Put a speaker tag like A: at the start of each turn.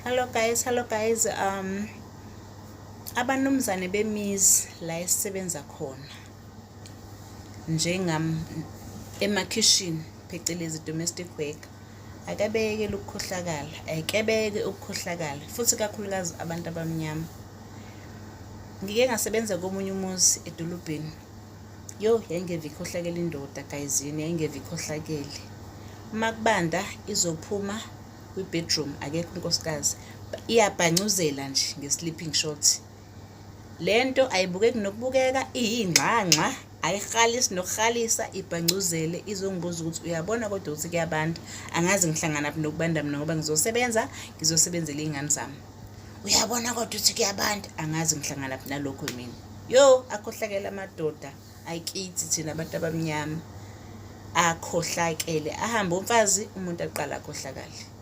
A: Hello guys, hello guys. Abanumzane bemizi la esisebenza khona njengam emakhishini phecelezi domestic worker akabeyekele ukukhohlakala, akebeke ukukhohlakala futhi kakhulukazi abantu abamnyama. Ngike ngasebenza komunye umuzi edolobheni. Yo, yayingeve ikhohlakele indoda gayizini, yayingeve ikhohlakele. Uma kubanda izophuma kwi-bedroom akekho unkosikazi iyabhancuzela nje nge-sleeping short le nto ayibukeki nokubukeka iyingxangxa ayihalisi nokuhalisa ibhancuzele izongibuza ukuthi uyabona kodwa ukuthi kuyabanda angazi ngihlanganaphi nokubanda mina ngoba ngizosebenza ngizosebenzela iy'ngane zami uyabona kodwa ukuthi kuyabanda angazi ngihlanganaphi nalokho mina yo akhohlakele amadoda akithi thina abantu abamnyama akhohlakele ahambe umfazi umuntu aqala akhohlakale.